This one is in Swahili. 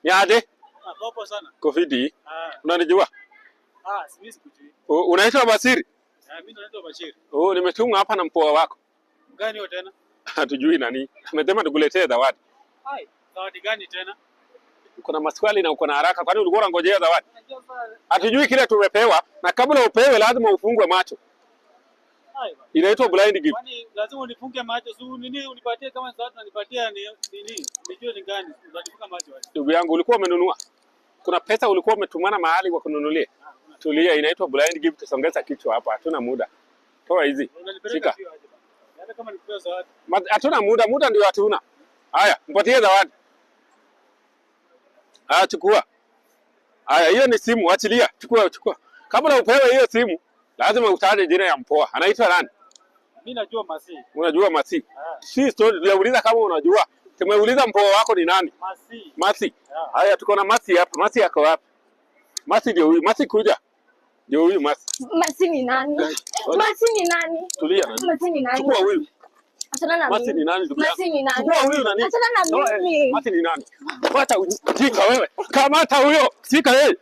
Niaje? Ah, popo sana. Kofidi. Ah, Unanijua? ah, mimi sikujui. Unaitwa Basiri? Ah, mimi naitwa Bashir. Oh, nimetumwa hapa na mpoa wako. Gani huyo tena? Hatujui nani. Amesema nikuletee zawadi. Hai, zawadi gani tena? Uko na maswali na uko na haraka. Kwani ulikuwa unangojea zawadi? Unajua sasa. Hatujui kile tumepewa, na kabla upewe lazima ufungwe macho. Hai. Bwana. Inaitwa blind gift. Kwani lazima unifunge macho? Si nini unipatie kama zawadi unanipatia ni nini? Nijue ni gani? Unanifunga macho aje? Ndugu yangu, ulikuwa umenunua. Kuna pesa ulikuwa umetumana mahali kwa kununulia. Tulia, inaitwa blind gift. Songeza kichwa hapa, hatuna muda. Toa hizi. Unanipeleka Shika. sio aje bwana? Hata kama nikupewa zawadi. Hatuna muda, muda ndio hatuna. Haya, mpatie zawadi. Haya, chukua. Haya, hiyo ni simu, achilia. Chukua, chukua. Kabla upewe hiyo simu, lazima utaje jina ya mpoa. Anaitwa nani? Mimi najua Masi. Unajua Masi? Ah, Si story, tunauliza kama unajua. Tumeuliza mpoa wako ni nani? Masi. Masi. Yeah. Haya, tuko na Masi hapa. Masi yako wapi? Masi ndio huyu. Masi kuja. Ndio huyu Masi. Masi ni nani? Masi ni nani? Tulia nani. Masi ni nani? Chukua huyu. Achana na Masi mimi. ni nani, ndugu yangu? Masi ni nani? Chukua huyu nani? Achana na Toa, mimi. Masi ni nani? Pata ujika wewe. Kamata huyo. Shika yeye.